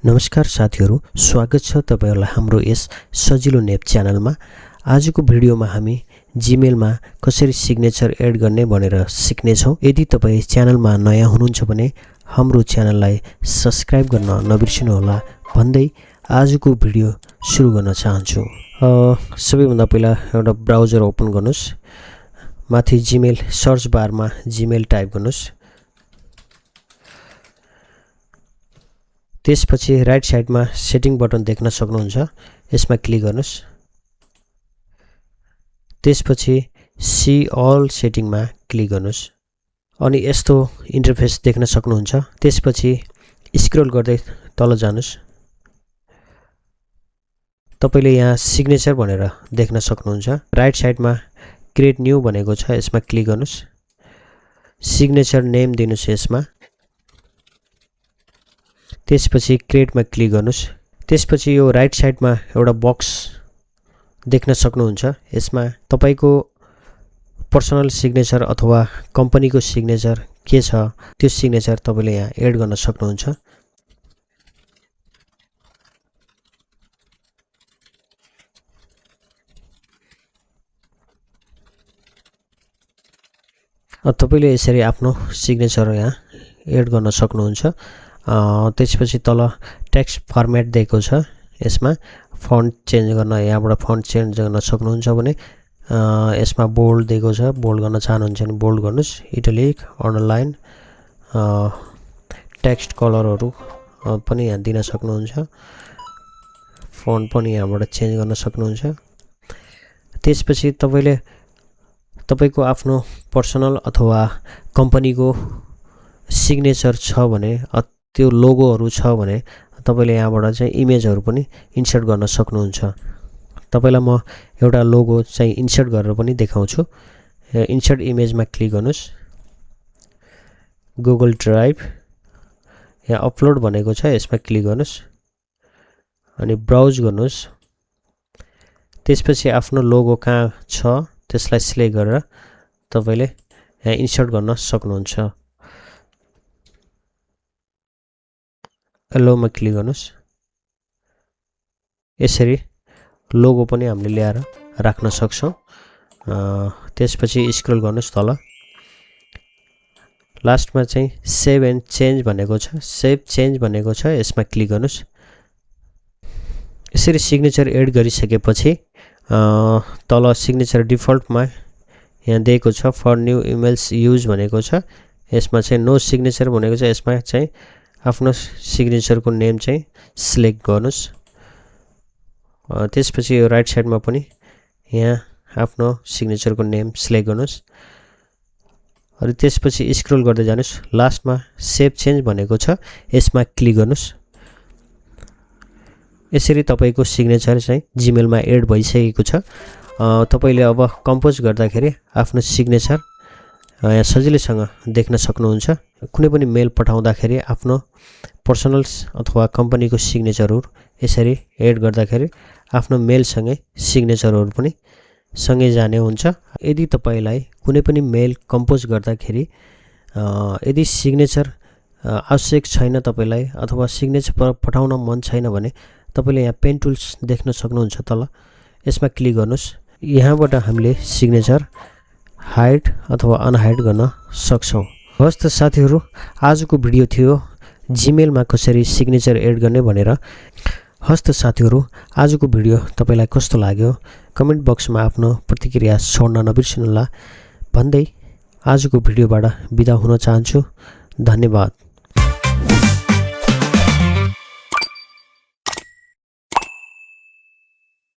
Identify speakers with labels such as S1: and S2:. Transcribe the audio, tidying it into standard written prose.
S1: नमस्कार साथीहरु, स्वागत छ तपाईहरुलाई हाम्रो यस सजिलो नेप च्यानलमा। आजको भिडियोमा हामी जीमेलमा कसरी सिग्नेचर एड गर्ने भनेर सिक्ने छौं। यदि तपाई च्यानलमा नयाँ हुनुहुन्छ भने हाम्रो च्यानललाई सब्स्क्राइब गर्न नबिर्सनु होला भन्दै आजको भिडियो सुरु गर्न चाहन्छु। सबैभन्दा पहिला एउटा ब्राउजर ओपन गर्नुस्। माथि जीमेल सर्च बारमा जीमेल टाइप गर्नुस्। त्यसपछि राइट साइडमा सेटिङ बटन देख्न सक्नुहुन्छ, यसमा क्लिक गर्नुस्। त्यसपछि सी अल सेटिङमा क्लिक गर्नुस् अनि यस्तो इन्टरफेस देख्न सक्नुहुन्छ। त्यसपछि स्क्रल गर्दै तल जानुस्। तपाईले यहाँ सिग्नेचर भनेर देख्न सक्नुहुन्छ। राइट साइडमा क्रिएट न्यू भनेको छ, यसमा क्लिक गर्नुस्। सिग्नेचर नेम दिनुस् यसमा। त्यसपछि क्रिएटमा क्लिक गर्नुस्। त्यसपछि यो राइट साइडमा एउटा बक्स देख्न सक्नुहुन्छ, यसमा तपाईको पर्सनल सिग्नेचर अथवा कम्पनीको सिग्नेचर के छ त्यो सिग्नेचर तपाईले यहाँ एड गर्न सक्नुहुन्छ। तपाईले यसरी आफ्नो सिग्नेचर यहाँ एड गर्न सक्नुहुन्छ। त्यसपछि तल टेक्स्ट फर्मेट दिएको छ, यसमा फन्ट चेन्ज गर्न यहाँबाट फन्ट चेन्ज गर्न सक्नुहुन्छ भने यसमा बोल्ड दिएको छ, बोल्ड गर्न चाहनुहुन्छ भने बोल्ड गर्नुस्। इटालिक, अन्डरलाइन, टेक्स्ट कलरहरु पनि यहाँ दिन सक्नुहुन्छ। फन्ट पनि यहाँबाट चेन्ज गर्न सक्नुहुन्छ। त्यसपछि तपाईले तपाईको आफ्नो पर्सनल अथवा कम्पनीको सिग्नेचर छ भने त्यो लोगोहरु छ भने तपाईले यहाँबाट चाहिँ इमेजहरु पनि इन्सर्ट गर्न सक्नुहुन्छ। तपाईलाई म एउटा लोगो चाहिँ इन्सर्ट गरेर पनि देखाउँछु। इन्सर्ट इमेजमा क्लिक गर्नुस्। गुगल ड्राइभ यहाँ अपलोड भनेको छ, यसमा क्लिक गर्नुस् अनि ब्राउज गर्नुस्। त्यसपछि आफ्नो लोगो कहाँ छ त्यसलाई सिलेक्ट गरेर तपाईले यहाँ इन्सर्ट गर्न सक्नुहुन्छ। एलोमा क्लिक गर्नुस्। यसरी लोगो पनि हामीले ल्याएर राख्न सक्छौं। त्यसपछि स्क्रल गर्नुस् तल। लास्टमा चाहिँ सेभ एन्ड चेन्ज भनेको छ, सेभ चेन्ज भनेको छ, यसमा क्लिक गर्नुस्। यसरी सिग्नेचर एड गरिसकेपछि तल सिग्नेचर डिफल्टमा यहाँ दिएको छ फर न्यू इमेल्स युज भनेको छ, यसमा चाहिँ नो सिग्नेचर भनेको छ, यसमा चाहिँ आफ्नो सिग्नेचरको नेम चाहिँ सिलेक्ट गर्नुस्। त्यसपछि यो राइट साइडमा पनि यहाँ आफ्नो सिग्नेचरको नेम सिलेक्ट गर्नुस् अनि त्यसपछि स्क्रल गर्दै जानुस्। लास्टमा सेभ चेन्ज भनेको छ, यसमा क्लिक गर्नुस्। यसरी तपाईको सिग्नेचर चाहिँ जीमेलमा एड भइसकेको छ। तपाईले अब कम्पोज गर्दाखेरि आफ्नो सिग्नेचर यहाँ सजिलैसँग देख्न सक्नुहुन्छ। कुनै पनि मेल पठाउँदाखेरि आफ्नो पर्सनल अथवा कम्पनीको सिग्नेचरहरु यसरी एड गर्दाखेरि आफ्नो मेलसँगै सिग्नेचरहरु पनि सँगै जाने हुन्छ। यदि तपाईलाई कुनै पनि मेल कम्पोज गर्दाखेरि यदि सिग्नेचर आवश्यक छैन तपाईलाई अथवा सिग्नेचर पठाउन मन छैन भने तपाईले यहाँ पेन टुल्स देख्न सक्नुहुन्छ तल, यसमा क्लिक गर्नुस्। यहाँबाट हामीले सिग्नेचर हाइड अथवा अनहाइड गर्न सक्छौं। हस् त साथीहरु, आजको भिडियो थियो जीमेलमा कसरी सिग्नेचर एड गर्ने भनेर। हस् त साथीहरु, आजको भिडियो तपाईलाई कस्तो लाग्यो कमेन्ट बक्समा आफ्नो प्रतिक्रिया छोड्न नबिर्सनुहोला भन्दै आजको भिडियोबाट बिदा हुन चाहन्छु। धन्यवाद।